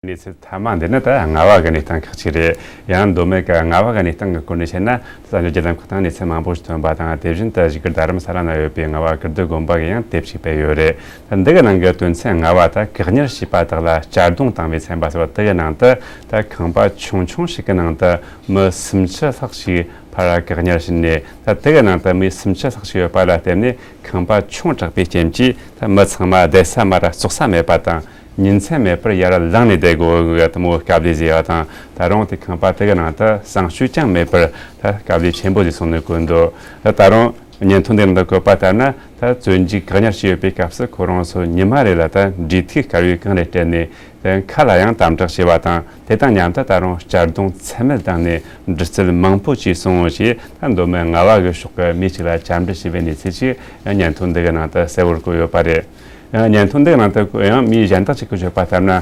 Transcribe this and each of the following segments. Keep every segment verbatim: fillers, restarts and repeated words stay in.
གནས་ཚུལ་མཐའ་མ་འདི་ནི་ད་རྔ་བ་གི་གནས་སྟངས་ཁག་ཅིག་རེད། ཡང་མདོ་སྨད་ཀྱི་རྔ་བ་གི་གནས་སྟངས་ཀྱི་སྐོར་ནས་བཤད་ན། གསར་འགྱུར་བརྒྱུད་ལམ་ཁག་སྟེང་གནས་ཚུལ་མང་པོ་ཞིག་ཐོན་པ་དང་། དེ་བཞིན་དུ་བཞུགས་སྒར་རྡ་རམ་ས་ལ་ན་ཡོད་པའི་རྔ་བ་ཀིརྟི་དགོན་པ་གིས་ཡང་དེབ་ཅིག་སྤེལ་ཡོད་རེད། ད་འདི་གི་ནང་གི་དོན་ཚན་ལྔ་བ། ད་བཀག་ཉར་བྱས་པ་དག་ལ་གཅར་རྡུང་བཏང་བའི་ཚན་པ་ཟེར་བ་དེ་གི་ནང་དུ། ད་ཁང་པ་ཆུང་ཆུང་ཞིག་གི་ནང་དུ་མི་སུམ་ཅུ་ལྷག་ཞིག་ཕར་བཀག་ཉར་བྱས་ནས། ད་དེ་གི་ནང་དུ་མི་སུམ་ཅུ་ལྷག་ཞིག་ཡོད་པ་ལ་བརྟེན་ནས། ཁང་པ་ཆུང་དྲགས་པའི་རྐྱེན་གྱིས་ད་མི་ཚང་མ་བསྡད་ས་མ་ར་བཙོག་ས་མེད་པ་དང་། ཉིན་མཚན་མེད་པར་ཡར་ལངས་ནས་བསྡད་དགོས་གི་དེ་མོ་དཀའ་ལས་བཟོས་པ་དང་། ད་རུང་དེ་ཁང་པ་དེ་གི་ནང་དུ་གསང་སྤྱོད་ཀྱང་མེད་པར་ད་དཀའ་ལས་ཆེན་པོ་བཟོས་སོང་ནས་བཀོད་འདུག་ད་ད་རུང་བརྙན་ཐུང་དེ་ནང་དུ་བཀོད་པ་ལྟར་ན། ད་བཙོན་འཇུག་བཀག་ཉར་བྱས་ཡོད་པའི་སྐབས་སུ། ཁོ་རང་ཚོ་ཉི་མ་རེ་ལ་ད་འབྲས་ཐིག་དཀར་ཡོལ་གང་རེ་སྤྲད་ནས། དེ་ཁ་ལ་ཡང་དམ་དྲག་བྱས་པ་དང་། དེ་དང་མཉམ་དུ་ད་རུང་གཅར་རྡུང་ཚད་མེད་བཏང་ནས་འདྲི་རྩད་མང་པོ་བྱས་སོང་ཞེས། ད་མདོ་སྨད་རྔ་བ་གི་ཕྱོགས་ཀྱི་མི་གཅིག་ལ་བཅར་འདྲི་བྱས་པའི་གནས་ཚུལ་ཞིག་ཡང་བརྙན་ཐུང་འདི་གི་ནང་དུ་གསལ་བོར་བཀོད་ཡོད་པ་རེད། ཡང་བརྙན་ཐུང་འདི་གི་ནང་དུ་ཡང་མི་གཞན་དག་ཅིག་གིས་བརྗོད་པ་ལྟར་ན།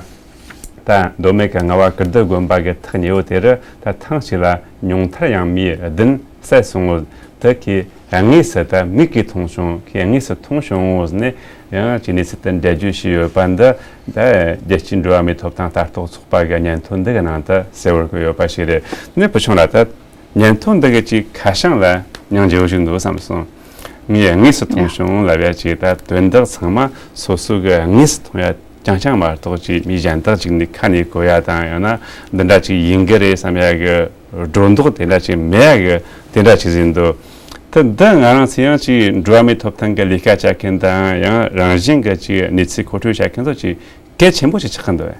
ད་མདོ་སྨད་ཀྱི་རྔ་བ་ཀིརྟི་དགོན་པ་གི་ཐག་ཉེ་བོ་དེ་རུ། ད་ཐེངས་གཅིག་ལ་ཉུང་མཐར་ཡང་མི་བདུན་བསད་སོང་ངོ་། དེ་ཁོས་དངོས་སུ་ད་མིག་གིས་མཐོང་བྱུང་། ཁོས་དངོས་སུ་མཐོང་བྱུང་ངོ་ཟེར་ནས་ཡང་ཅིག་གནས་ཚུལ་དེ་འགྲེལ་བརྗོད་བྱས་ཡོད་པ་འདི། ད་རྒྱལ་སྤྱིའི་འགྲོ་བ་མིའི་ཐོབ་ཐང་ལྟ་རྟོག་ཚོགས་པ་གི་བརྙན་ཐུང་འདི་གི་ནང་དུ་གསལ་བོར་བཀོད་ཡོད་པ་ཞིག་རེད། ནས་བུ་ཆུང་ལགས། ད་བརྙན་ཐུང་འདི་གི་ཅིག་ཁ་བྱང་ལ་སྙིང་རྗེ་བོ་ཞིག་འདུག་བསམ་སོང་། ངས་དངོས་སུ་མཐོང་བྱུང་ལབ་ཡ་ཅིག་ད་དོན་དག་ཚང་མ་སོ་སོ་གི་དངོས་སུ་མཐོང་ཡ་རྐྱང་རྐྱང་མ་གཏོགས། ཅིག་མི་གཞན་དག་ཅིག་ནས་ཁ་ནས་གོ་ཡ་དང་། ཡང་ན་འདི་འདྲ་ཅིག་ཡིན་གི་རེད་བསམ་ཡ་གི་སྒྲོ་འདོགས་དེ་འདྲ་ཅིག་མེད་ཡ་གི་དེ་འདྲ་ཅིག་ཟིན་འདུག་ད་འདི་ང་རང་ཚོ་ཡང་ཅིག་འགྲོ་བ་མིའི་ཐོབ་ཐང་གི་ལས་ཀ་བྱེད་མཁན་དང་། ཡང་རང་བཞིན་གི་ཅིག་གནས་ཚུལ་མཁོ་སྤྲོད་བྱེད་མཁན་ཚོ་ཅིག་གལ་ཆེན་པོ་ཞིག་ཆགས་ཀྱི་འདུག་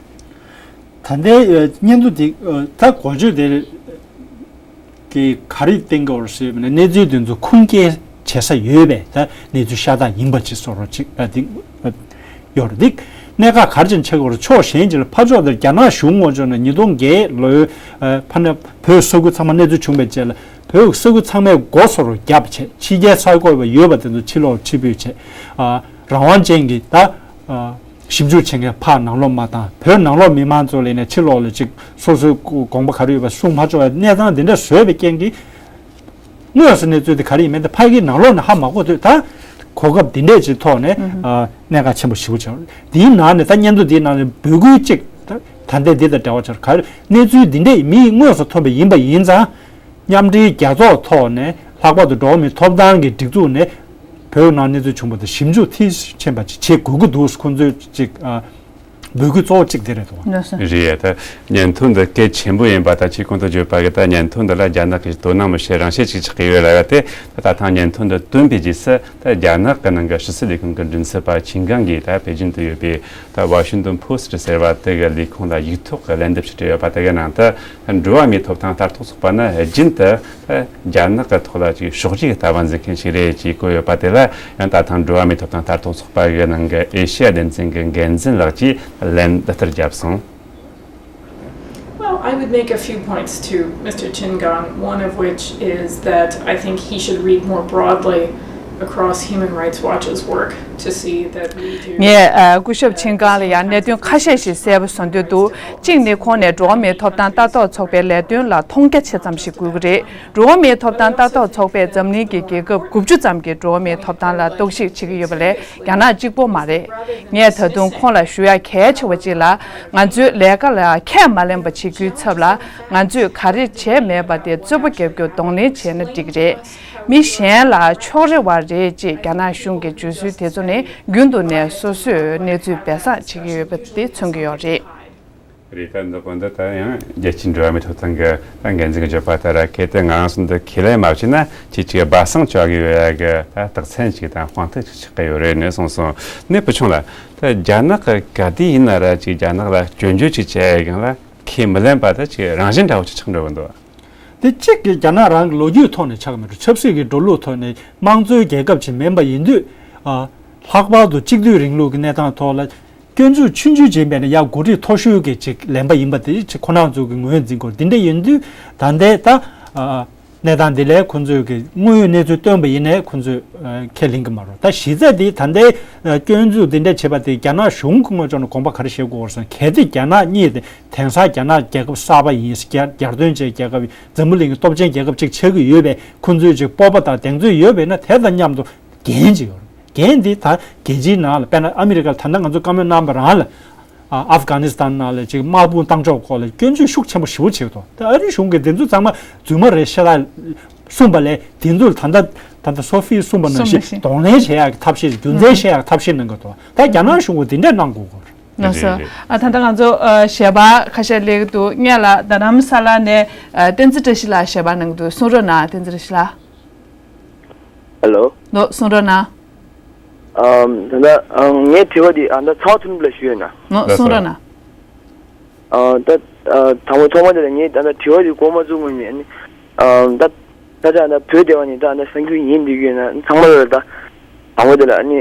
བས། ད་ལྟའི་ཨ་སྙན་ཐོ་འདི་ཨ་ད་གོ་ཆོད་དེ་གི་ག་རེ་བསྟན་གྱི་ཡོད་རེད་ཟེར་བ་ན། གནས་ཚུལ་དེ་ཚོ་ཁུངས་སྐྱེལ་བྱེད་ས་ཡོད་པས། ད་གནས་ཚུལ་ཤ་སྟག་ཡིན་པ་ཅིག་བཟོ་འདྲ་ཅིག་ཨ་འདི་ཨ་ཡོད་རེད། འདི་གནད་འགག་ག་རེ་བྱས་ནས་ཆགས་ཀྱི་ཡོད་རེད། ཕྱོགས་གཞན་ཅིག་ལ་ཕར་ཕྱོགས་དེར་རྒྱ་ནག་གཞུང་ངོས་ཕྱོགས་ནས་ཉིས་སྟོང་བརྒྱད་ལོའི་ཨ་ཕ་ནས་བོད་ས་ཁུལ་ཚང་མ་གནས་ཚུལ་བྱུང་བའི་རྗེས་ལ། བོད་ས་ཁུལ་ཚང་མའི་སྒོ་སོ་རུ་བརྒྱབ་བྱས། ཕྱི་རྒྱལ་གསར་འགོད་པ་ཡོད་པ་དེ་ཚོ་ཕྱིར་ལོག་ཕྱིར་འབུད་བྱས། ཨ་རང་དབང་ཅན་གྱི་ད་ཨ་ཞིབ་འཇུག་བྱེད་མཁན་ཕར་ནང་ལོགས་མ་བཏང་། བོད་ནང་ལོགས་མི་མང་ཚོ་ལ་ནས་ཕྱི་ལོགས་ལ་ཅིག་སོ་སོའི་དགོངས་པ་ག་རེ་ཡོད་པ་གསུང་མ་ཆོག་པའི་གནས་སྟངས་འདི་འདྲ་བཟོས་པའི་རྐྱེན་གྱིས། དངོས་སུ་གནས་ཚུལ་དེ་ག་རེ་ཡིན་མིན་དེ་ཕ་གིའི་ནང་ལོགས་ནས་ཧ་མ་གོ་དུས། ད་གོ་སྐབས་འདི་འདྲས་ཅིག་ཐོག་ནས་ཨ་གནད་འགག་ཆེན་པོ་ཞེ་པོ་ཆགས། འདིའི་ནང་ནས་ད་སྙན་ཐོ་འདིའི་ནང་ནས་འབོད་སྐུལ་ཅིག་ད་ད་ལྟའི་འདི་དང་འབྲེལ་བ་ཆགས། ག་རེ་གནས་ཚུལ་འདི་འདྲས་མིས་དངོས་སུ་ཐོན་པ་ཡིན་པ་ཡིན་ཙང་། མཉམ་འབྲེལ་རྒྱལ་ཚོགས་ཐོག་ནས། ལྷག་པར་དུ་འགྲོ་བ་མིའི་ཐོབ་ཐང་གི་སྒྲིག་འཛུགས་ནས་བོད་ནང་གནས་ཚུལ་བྱུང་བ་དེ་ཞིབ་འཇུག་མཐིལ་ཕྱིན་པ་ཅིག་བྱེད་དགོས་ཀྱི་འདུག་ཁོང་ཚོས་ཅིག་ཨ་འབོད་སྐུལ་གཙོ་བོ་གཅིག་དེ་རེད་འདུག་ལགས་སོ། རེད། ད་བརྙན་ཐུང་འདི་གལ་ཆེན་པོ་ཡིན་པ་དང་། ཁྱེད་གོང་དུ་བརྗོད་པ་གི་ད་བརྙན་ཐུང་འདི་ལ་རྒྱ་ནག་གིས་དོ་སྣང་མི་བྱེད་རང་བྱེད་ཅིག་ཆགས་ཀྱི་ཡོད་ལབ་ཡ་དེ། ད་ད་ཐེངས་བརྙན་ཐུང་འདི་བཏོན་པའི་རྗེས་སུ། ད་རྒྱ་ནག་གི་ནང་གི་ཕྱི་སྲིད་ལས་ཁུངས་ཀྱི་མགྲིན་ཚབ་པ་ཆིན་ཀང་གིས་ད་པེ་ཅིན་དུ་ཡོད་པའི་ད་Washington Post ཟེར་བ་དེ་གི་ལས་ཁུངས་ལ་ཡིག་ཐོག་གི་ལན་འདེབས་ཤིག་སྤྲད་ཡོད་པ་དེ་གི་ནང་དུ། འགྲོ་བ་མིའི་ཐོབ་ཐང་ལྟ་རྟོག་ཚོགས་པ་ནི་རྒྱུན་དུ་རྒྱ་ནག་གི་ཐོག་ལ་ཅིག་ཕྱོགས་རིས་ཀྱི་ལྟ་བ་འཛིན་མཁན་ཞིག་རེད་ཅེས་བཀོད་ཡོད་པ་དེ་ལ། ཡང་ད་ཐེངས་འགྲོ་བ་མིའི་ཐོབ་ཐང་ལྟ་རྟོག་ཚོགས་པ་གི་ནང་གི་ཨེ་ཤི་ཡ་སྡེ་ཚན་གྱི་འགན་འཛིན་ལགས་ཀྱིས་ལན་འདི་ལྟར་བརྒྱབ་སོང་། Well, I would make a few points to Mister Qin Gang, one of which is that I think he should read more broadly across Human Rights Watch's work to see that we do. ངས་ཨ་སྐུ་ཞབས་ཆིན་ཀང་ལ་ཡང་གནད་དོན་ཁ་ཤས་ཤིག་གསལ་པོ་བཟོ་འདོད་འདུག་གཅིག་ནི་ཁོང་ནས་འགྲོ་བ་མིའི་ཐོབ་ཐང་ལྟ་རྟོག་ཚོགས་པའི་ལས་དོན་ལ་མཐོང་རྒྱ་ཆེ་ཙམ་ཞིག་དགོས་ཀྱི་རེད། འགྲོ་བ་མིའི་ཐོབ་ཐང་ལྟ་རྟོག་ཚོགས་པས་འཛམ་གླིང་གི་རྒྱལ་ཁབ་དགུ་བཅུ་ཙམ་གྱི་འགྲོ་བ་མིའི་ཐོབ་ཐང་ལ་རྟོག་ཞིབ་བྱེད་ཀྱི་ཡོད་པ་ལས་རྒྱ་ནག་གཅིག་པོ་མ་རེད། ངས་ད་དུང་ཁོང་ལ་ཞུ་ཡ་གལ་ཆེ་བ་གཅིག་ལ། ང་ཚོའི་ལས་ཀ་ལ་ཁས་མ་ལེན་པ་བྱེད་རྒྱུའི་ཚབ་ལ། ང་ཚོས་ག་རེ་བྱས་མེད་པ་དེ་རྩོད་པ་རྒྱབ་རྒྱུ་གདོང་ལེན་བྱས་ན་འགྲིག་གི་རེད། མི་གཞན་ལ་ཕྱོགས་རེ་བ་རེད་ཅེས་རྒྱ་ནག་གཞུང་གི་བརྗོད་སྲོལ་དེ་ཚོ་ནི་རྒྱུན་དུ་ནས་སོ་སོས་གནས་ཚུལ་སྦས་གསང་བྱེད་ཀྱི་ཡོད་པ་དེ་མཚོན་གྱི་ཡོད་རེད། རེད། ད་འདི་གོ་འདི་ད་ཡང་རྒྱལ་སྤྱིའི་འགྲོ་བ་མིའི་ཐོབ་ཐང་གི་ད་འགན་འཛིན་གྱིས་བརྗོད་པ་ལྟར། གལ་ཏེ་ང་རང་ཚོ་འདི་ཁས་ལེན་མ་བྱས་ན། ཁྱེད་ཅིག་སྦ་གསང་བྱ་གི་ཡོད་ཡ་གི་ད་རྟགས་མཚན་ཅིག་དང་དཔང་རྟགས་ཅིག་ཆགས་ཀྱི་ཡོད་རེད་ནས་གསུངས་སོང་། ནས་བུ་ཆུང་ལགས། ད་རྒྱ་ནག་གི་ག་དུས་ཡིན་ན་ར་ཅིག་རྒྱ་ནག་ལ་སྐྱོན་བརྗོད་ཅིག་བྱས་ཡ་གང་ལ་ཁས་མི་ལེན་པ་ད་ཅིག་རང་བཞིན་འདྲ་བོ་ཅིག་ཆགས་འགྲོ་གི་འདུག་དེ་གཅིག་གིས་རྒྱ་ནག་རང་གི་ལོ་རྒྱུས་ཐོག་ནས་ཆགས་ཀྱི་མ་རེད། ཆབ་སྲིད་ཀྱི་འགྲོ་ལུགས་ཐོག་ནས་དམངས་གཙོའི་རྒྱལ་ཁབ་ཅིག་མིན་པ་ཡིན་དུས། ཨ་ལྷག་པར་དུ་གཅིག་སྡུད་རིང་ལུགས་ཀྱི་གནས་སྟངས་ཐོག་ལ། སྐྱོན་འཛུགས་ཆུང་ཆུང་བྱས་པས་ན་ཡང་འགོ་ཁྲིད་མཐོ་ཤོས་ཀྱི་ཅིག་ལན་པ་ཡིན་པ་དེ་ཅིག་ཁོ་རང་ཚོ་གི་ངོས་འཛིན་སྐོར་འདི་འདྲ་ཡིན་དུས། ད་ལྟའི་ད་ཨ་གནས་སྟངས་འདི་ལས་ཁོ་ཚོས་ཀྱི་དངོས་ཡོད་གནས་ཚུལ་བཏོན་པ་ཡིན་ནའི་ཁོ་ཚོས་ཨ་ཁས་ལེན་གྱི་མ་རེད། ད་གཞི་རྩ་འདི་ད་ལྟའི་ཨ་སྐྱོན་འཛུགས་འདི་འདྲ་བྱེད་པ་དེ་རྒྱ་ནག་གཞུང་གི་ངོས་ཕྱོགས་ནས་དགོངས་པ་ག་རེ་བཞེས་དགོས་རེད་ཟེར་ན། གལ་ཏེ་རྒྱ་ནག་གཉིས་དེ་དེང་སང་རྒྱ་ནག་རྒྱལ་ཁབ་གསར་པ་ཡིན། རྒྱ་རྒྱལ་དོན་ཅན་རྒྱལ་ཁབ་ཡིན། འཛམ་བུ་གླིང་གི་སྟོབས་ཆེན་རྒྱལ་ཁབ་ཅིག་ཆགས་ཀྱི་ཡོད་པས། ཁོ་ཚོས་ཅིག་སྤོབས་པ་དང་གདེང་ཚོད་ཡོད་པས་ན། དེ་དང་མཉམ་དུ་འགན་ཅིག་ཡོད་རེད། འགན་འདི་ད་རྒྱལ་སྤྱིའི་ནང་ལ། དཔེར་ན་ཨ་མི་རི་ཀར་ད་ལྟ་ང་ཚོ་བཀའ་མོལ་གནང་བ་རང་ལ། ཨ་ཨབ་གྷ་ནི་སི་ཐན་ནང་ལ་ཅིག་དམག་དཔུང་བཏང་ཕྱོགས་སྐོར་ལ་སྐྱོན་བརྗོད་ཤུགས་ཆེན་པོ་ཞེ་པོ་བྱེད་ཀྱི་འདུག་ད་ཨ་རིའི་གཞུང་གིས་དེ་ཚོ་ཚང་མ་རྫུན་མ་རེད་ཤག་ལབ་གསུངས་པ་ལས། དེ་ཚོ་ད་ལྟ་ད་ལྟ་སོ་ཕིས་གསུངས་པ་ནང་བཞིན་གདོང་ལེན་བྱེད་ཡག་གི་ཐབས་ཤེས། རྒྱུ་མཚན་བཤད་ཡག་གི་ཐབས་ཤེས་གནང་གི་འདུག་ད་རྒྱ་ནག་གཞུང་གིས་དེ་འདྲ་གནང་དགོས་ཀྱི་རེད། ལགས་སོ། རེད་རེད། ཨ་ད་ལྟ་ང་ཚོ་ཨ་ཞལ་པར་ཁ་ཤས་སླེབས་ཀྱི་འདུག་སྔོན་ལ་རྡ་རམ་ས་ལ་ནས་ཨ་བསྟན་འཛིན་བཀྲ་ཤིས་ལགས་ཞལ་པར་གནང་གི་འདུག་གསུང་རོགས་གནང་། བསྟན་འཛིན་བཀྲ་ཤིས་ལགས། ཧེ་ལོ། ལོ། གསུང་རོགས་གནང་། ཨམ། ད་ལྟ་ཨམ་ངའི་དྲི་བ་འདི་ཨ་ད་ཚ་བ་མཐུན་པ་ལ་ཞུས་ཡོད་ན། ལོ། ལགས་སོ། གསུང་རོགས་གནང་། ཨ་ད་ཨ་དང་པོ་ཐོག་མ་དེ་ལ་ངས་ད་ལྟ་དྲི་བ་འདི་མགོ་མ་བཙུགས་སྔོན་ནས་ཨ་ནི་ཨམ་ད་ད་ཆ་ད་བོད་སྡེ་བ་ནས་ད་ད་གསར་འགྱུར་ཉན་བསྡད་ཀྱི་ཡོད་ན་ཚང་མ་ལ་ད་དང་པོ་དེ་ལ་ཨ་ནི་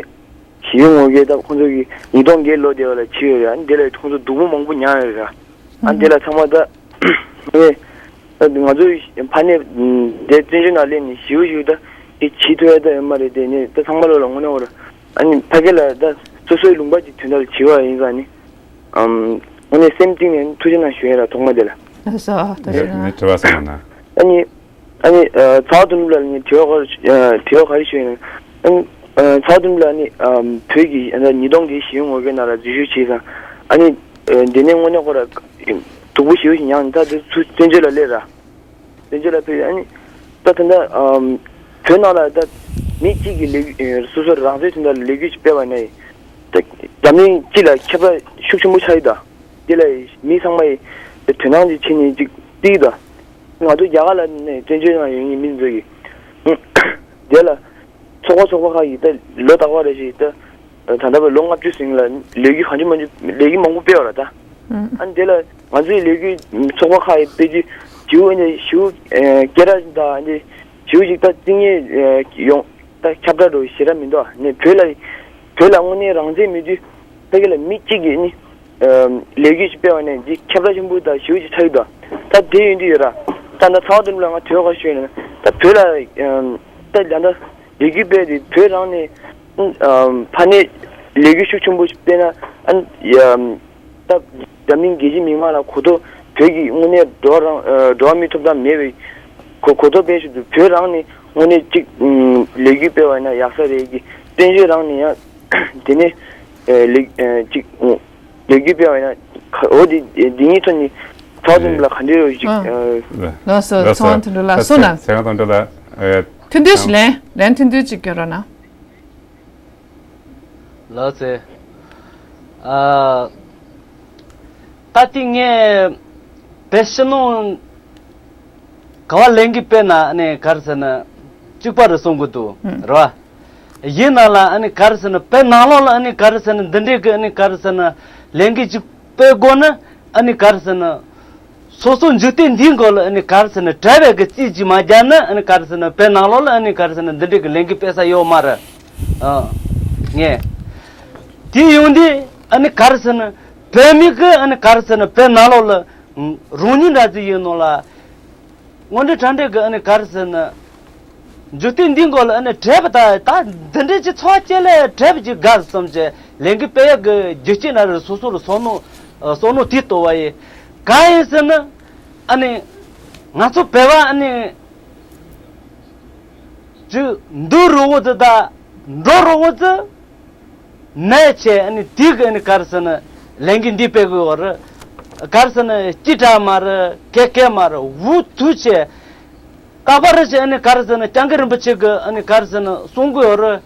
ཞི་བའི་ངོ་རྒོལ་ད་ཁོང་ཚོ་གི་ཉིས་སྟོང་བརྒྱད་ལོ་དེ་བ་ལ་བྱས་ཡོད་རེད། ཨ་ནི་དེ་ལ་ཁོང་ཚོ་སྡུག་པོ་མང་པོ་མྱངས་ཡོད་རེད། ཨ་ནི་དེ་ལ་ཚང་མ་ད་ངས་ད་ང་ཚོ་ཕ་ནས་དེ་བཙན་བྱོལ་ནང་སླེབས་ནས་ཞི་བ་ཞི་བ་ད་དེ་བྱེད་ཐུབ་ཡ་ད་ཡོད་མ་རེད། དེ་ནས་ད་ཚང་མ་ལོ་ལ་དངོས་གནས་འོར་ཨ་ནི་ཕ་གི་ལ་ད་སོ་སོའི་ལུང་པ་ཅིག་དོན་དག་ལ་བྱེད་པ་ཡིན་ཙང་ནི་ཨམ་དངོས་གནས་སེམས་གཏིང་ནས་ཐུགས་རྗེ་གནང་ཞུ་ཡ་ར་ཐོག་མ་དེ་ལ། ལགས་སོ། ཐུགས་རྗེ་གནང་། ངས་དྲི་བ་གསུངས་ན། ཨ་ནི་ཨ་ནི་ཚ་བ་མཐུན་པ་ལ་ངས་དྲི་བ་ག་དྲི་བ་ག་རེ་ཞུ་ཡིན་ན། ཨ་ནི་ཚ་བ་མཐུན་པ་ལ་ཨ་ནི་བོད་ཀྱི་ཉིས་སྟོང་བརྒྱད་ཞི་བའི་ངོ་རྒོལ་ནང་ལ་འཛུལ་ཞུགས་བྱས་ཙང་ཨ་ནི་དེ་ནས་དངོས་གནས་ཁོ་ར་སྡུག་པོ་ཞེ་པོ་ཞིག་མྱངས་ནས་ད་དེ་ཚུར་བཙན་བྱོལ་ལ་སླེབས་ར། བཙན་བྱོལ་ལ་ཕེབས། ཨ་ནི་ད་ད་ལྟ་བོད་ནང་ལ་ད་མི་གཅིག་གིས་ལས་སོ་སོ་རང་བཙན་དོན་དག་ལ་ལས་འགུལ་ཞིག་སྤེལ་བ་ནས་ད་འཛམ་གླིང་སྤྱི་ལ་ཁྱབ་བསྒྲགས་ཤུགས་ཆེན་པོ་ཆགས་ཡོད་ད། དེ་ལ་མི་ཚང་མ་ཡིས་དོ་སྣང་ཅིག་བྱས་ནས་ཅིག་བརྩི་ཡི་ད། ང་ཚོ་རྒྱ་གར་ལ་ནས་བཙན་བྱོལ་ནང་ཡོད་མཁན་མི་ཚོ་ཡིས་དེ་ལ་ཚོགས་པ་ཚོགས་པ་ཁག་གིས་ད་ལོ་རྟག་པར་རེ་བཞིན་ད་ད་ལྟ་བར་ལོ་ལྔ་བཅུ་ཟིན་ལ་ལས་འགུལ་གང་ཅི་མང་ཅི་ལས་འགུལ་མང་པོ་སྤེལ་བ་ར་ད། ཨ་ནི་དེ་ལ་ང་ཚོའི་ལས་འགུལ་ཚོགས་པ་ཁག་གིས་སྤེལ་རྒྱུ་ཞི་བ་ནས་ཞི་བ་སྐད་གྲགས་དང་ཨ་ནི་ཞི་བ་ཞིག་ད་བརྩི་མཁན་ཡོང་ད་ཁྱབ་བསྒྲགས་འགྲོ་ཞེ་དྲག་མི་འདུག་ནས་བོད་ལ་བོད་ལ་དངོས་གནས་རང་བཙན་མེད་དུས་ཕ་གི་ལ་མི་གཅིག་གིས་ནི་ལས་འགུལ་ཞིག་སྤེལ་བ་ནས་འདི་ཁྱབ་བསྒྲགས་ཆེན་པོ་དང་ཞི་བ་ཞིག་ཆགས་ཡོད་ད། ད་དེ་ཡིན་དུས་ཡོད་ར། ད་ད་ཚ་བ་མཐུན་པ་ལ་ང་དྲི་བ་ག་ཞུས་ན་ད་བོད་ལ་ད་ད་ད་ལས་འགུལ་སྤེལ་དུས་བོད་རང་ནས་ཨམ་ཕ་ནས་ལས་འགུལ་ཤུགས་ཆེན་པོ་ཞིག་སྤེལ་ན་ཨ་ནི་ད་འཛམ་གླིང་རྒྱལ་སྤྱིའི་མི་མང་ལ་གོ་རྟོགས་བོད་ཀྱི་དངོས་གནས་འགྲོ་བ་རང་འགྲོ་བ་མིའི་ཐོབ་ཐང་མེད་པའི་གོ་གོ་རྟོགས་སྤེལ་ཞུ་དུས་བོད་རང་ནས་དངོས་གནས་གཅིག་ལས་འགུལ་སྤེལ་བ་ཡིན་ན་ཡག་ས་རེད་ཀྱི། བཙན་བྱོལ་རང་ནས་ཡང་དེ་ནས་ལས་གཅིག་ལས་འགུལ་སྤེལ་བ་ཡིན་ན་འོ་དེ་འདི་གཉིས་ཐོག་ནས་ཚ་བ་མཐུན་པ་ལ་ག་འདྲ་ཡོད་ཅིག་ཨ། ལགས་སོ། ལགས་སོ། ཚ་བ་མཐུན་པ་ལ་གསུངས་ན། ཚེ་དབང་དོན་གྲུབ་ལགས། ཐུང་ཐུང་ཞིག་ལན་ལན་ཐུང་ཐུང་ཅིག་སྐྱོན་རོགས་གནང་། ལགས་སེ། ཨ། ད་ལྟའི་ངས་བོད་ཕྱི་ནང་ག་བ་ལས་འགུལ་སྤེལ་ན་ཨ་ནི་ག་རེ་ཟེར་ན་གཅིག་པ་རེད་གསུང་གི་འདུག་ཨང་། རེད་བ། ཡིན་ན་ལ་ཨ་ནི་ག་རེ་ཟེར་ན་བོད་ནང་ལོགས་ལ་ཨ་ནི་ག་རེ་ཟེར་ན་འདི་འདྲའི་གི་ཨ་ནི་ག་རེ་ཟེར་ན་ལས་འགུལ་ཅིག་སྤེལ་དགོས་ན་ཨ་ནི་ག་རེ་ཟེར་ན། སོ་སོ་འཇིག་རྟེན་འདིའི་མགོ་ལ་ཨ་ནི་ག་རེ་ཟེར་ན་བྲལ་བའི་གི་རྩིས་ཅིག་མ་བརྒྱབ་ན་ཨ་ནི་ག་རེ་ཟེར་ན་བོད་ནང་ལོགས་ལ་ཨ་ནི་ག་རེ་ཟེར་ན་འདི་འདྲའི་གི་ལས་འགུལ་སྤེལ་ས་ཡོད་མ་རེད། ཨ། ངས། དེ་ཡོང་དུས་ཨ་ནི་ག་རེ་ཟེར་ན་བོད་མི་གི་ཨ་ནི་ག་རེ་ཟེར་ན་བོད་ནང་ལོགས་ལ་རང་ཉིད་འདྲ་ཅིག་ཡིན་ནོ་ལ། དངོས་འབྲེལ་དྲང་འབྲེལ་གི་ཨ་ནི་ག་རེ་ཟེར་ན། འཇིག་རྟེན་འདིའི་མགོ་ལ་ཨ་ནི་བྲལ་བ་ད་ད་འདི་འདྲའི་ཅིག་འཚོ་བ་སྐྱེལ་ལས་བྲལ་བ་ཅིག་དགའ་བསམ་བྱས་ལས་འགུལ་སྤེལ་ཡག་གི་རྒྱུ་རྐྱེན་ན་རེ་སོ་སོ་རུ་བསམ་མནོ་བསམ་མནོ་དེ་གཏོར་བ་ཡིན། གང་ཡིན་ཟེར་ན་ཨ་ནི་ང་ཚོ་བོད་པ་ཨ་ནི་ཅིག་འདུག་རུ་བོ་དེ་ད་འགྲོ་རུ་བོ་དེ། ནད་ཆེ་ཨ་ནི་དེ་གི་ཨ་ནི་ག་རེ་ཟེར་ན་ལས་འགུལ་འདི་སྤེལ་དགོས་བ་རེད། ག་རེ་ཟེར་ན་སྐྱིད་དྲག་མ་རེད། སྐད་སྐད་མ་རེད། འུ་ཐུག་ཆེ། རྟག་པར་རེ་བཞིན་ཨ་ནི་ག་རེ་ཟེར་ན་སྐྱབས་མགོན་རིན་པོ་ཆེ་གི་ཨ་ནི་ག་རེ་ཟེར་ན་གསུང་དགོས་བ་རེད།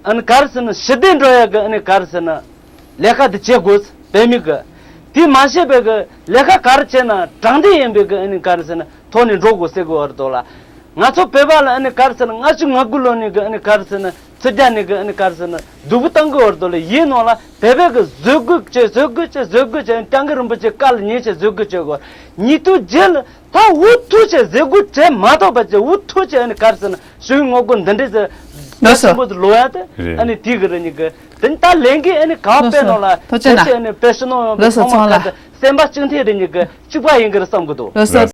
ཨ་ནི་ག་རེ་ཟེར་ན་ཞི་བདེ་འགྲོ་ཡག་གི་ཨ་ནི་ག་རེ་ཟེར་ན་ལས་ཀ་འདི་བྱེད་དགོས་བོད་མི་གི། དེ་མ་བྱས་པའི་གི་ལས་ཀ་ག་རེ་བྱས་ན་དྲང་བདེན་ཡིན་པའི་གི་ཨ་ནི་ག་རེ་ཟེར་ན་ཐོག་ནས་འགྲོ་དགོས་ཟེར་དགོས་བ་རེད་དོ་ལ། ང་ཚོ་བོད་པ་ལ་ཨ་ནི་ག་རེ་ཟེར་ན་ལྔ་བཅུ་ང་དགུ་ལོ་ནས་གི་ཨ་ནི་ག་རེ་ཟེར་ན་ཚུར་རྒྱག་ནས་གི་ཨ་ནི་ག་རེ་ཟེར་ན་སྡུག་པོ་བཏང་གི་བར་དུ་ལ་ཡིན་ནོ་ལ་བོད་པའི་གི་བཟོད་དགོས་བྱས་བཟོད་དགོས་བྱས་བཟོད་དགོས་བྱས་སྐྱབས་མགོན་རིན་པོ་ཆེ་བཀའ་ལ་ཉན་བྱས་བཟོད་དགོས་བྱས་གོ། ཉིས་སྟོང་བརྒྱད་ལ་ད་འུ་ཐུག་བྱས་བཟོད་དགོས་བྱས་མ་གཏོགས་པ་བྱས་འུ་ཐུག་བྱས་ཨ་ནི་ག་རེ་ཟེར་ན་ཞུ་ངོ་རྒོལ་འདི་འདྲས་ཟེར་ལགས་སོ། ཆེན་པོ་ལོ་ཡ་དེ་རེད། ཨ་ནི་དེ་གི་རེད་ཉིད་གི་དེ་ནི་ད་ལས་འགུལ་ཨ་ནི་ག་བ་ལགས་སྤེལ་སོ། ནོ་ལ་ཐུགས་རྗེ་ཆེ་ཆེ་ཨ་ནི་དཔེ་ཤི་ནོ་ཡོང་གི་ལགས་སོ་ཚང་མ་ཚང་ལ་ག་ཚོད་སེམས་པ་གཅིག་མཐུན་རེད་ཉིད་གི་གཅིག་པ་ཡིན་གི་རེད་བསམ་གི་འདུག་ལགས་སོ། ལགས་སོ།